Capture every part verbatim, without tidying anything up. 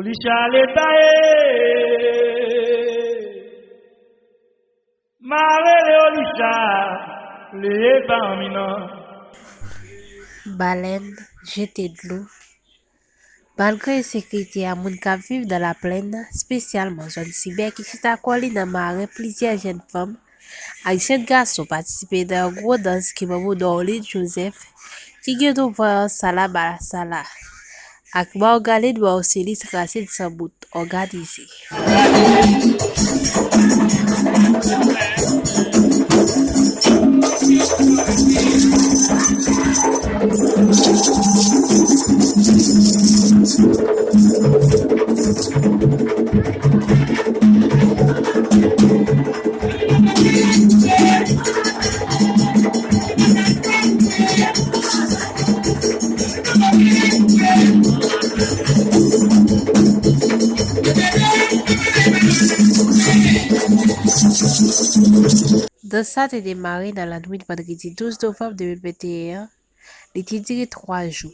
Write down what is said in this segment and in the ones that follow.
Licha leta e, mare le Licha, le pa anminan. Balèn jete dlo. Malgre ensekirite a, moun k ap viv nan laplèn, espesyalman zòn Sibè ki chita kò li nan Maren, plizyè jèn fanm ak jèn gason patisipe nan yon gwo dans ki manbo Dorlin Joseph, ki gen non Vwayans Sala Masala, ak Margaline Marcelis Rasin Sanbout òganize. Dans sa te demare nan lannwit vandredi douz novanm de mil venteyen an. Li te dire twa jou.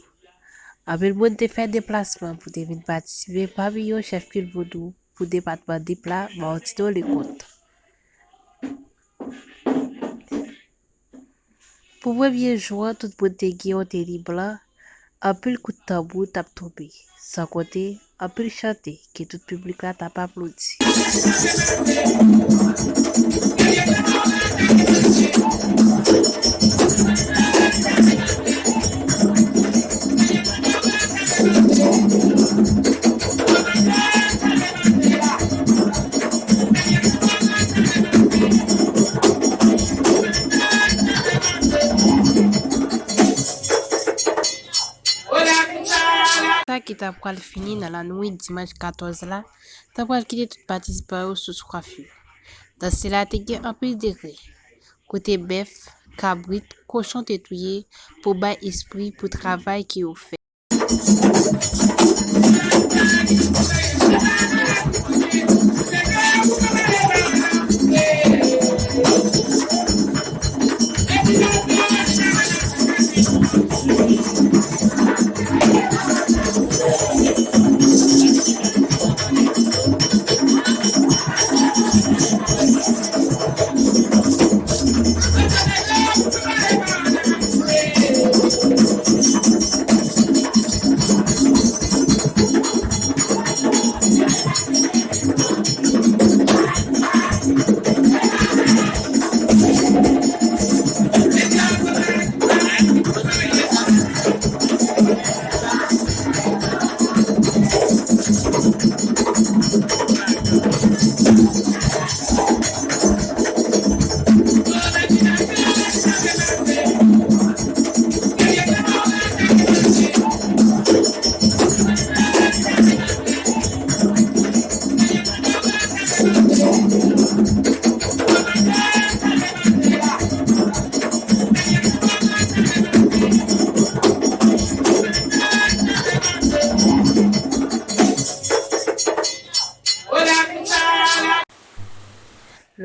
Anpil moun te fè deplasman pou te vin patisipe, pami yo chèf kilt vodou pou depatman Nip la, Martino Leconte. Pou premye jou an, tout moun te gen yon teni blan, anpil kout tanbou t ap tonbe, san konte anpil chante ke tout piblik la t ap aplodi. Sa ki ta pral fini nan lannwit dimanch katòz la, ta pral kite tout patisipan yo sou swaf yo. Dans la te gen anpil degre, kote bèf, kabrit, kochon te touye pou bay espri pou travay ke yo fè.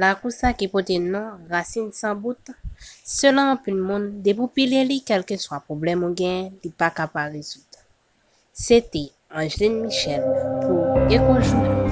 Lakou sa ki pote non Rasin Sanbout, selon anpil moun, depi w pile li, kèlkeswa pwoblèm ou genyen, li pa ka pa rezoud. Se te Angeline Michel pou Echo Journal.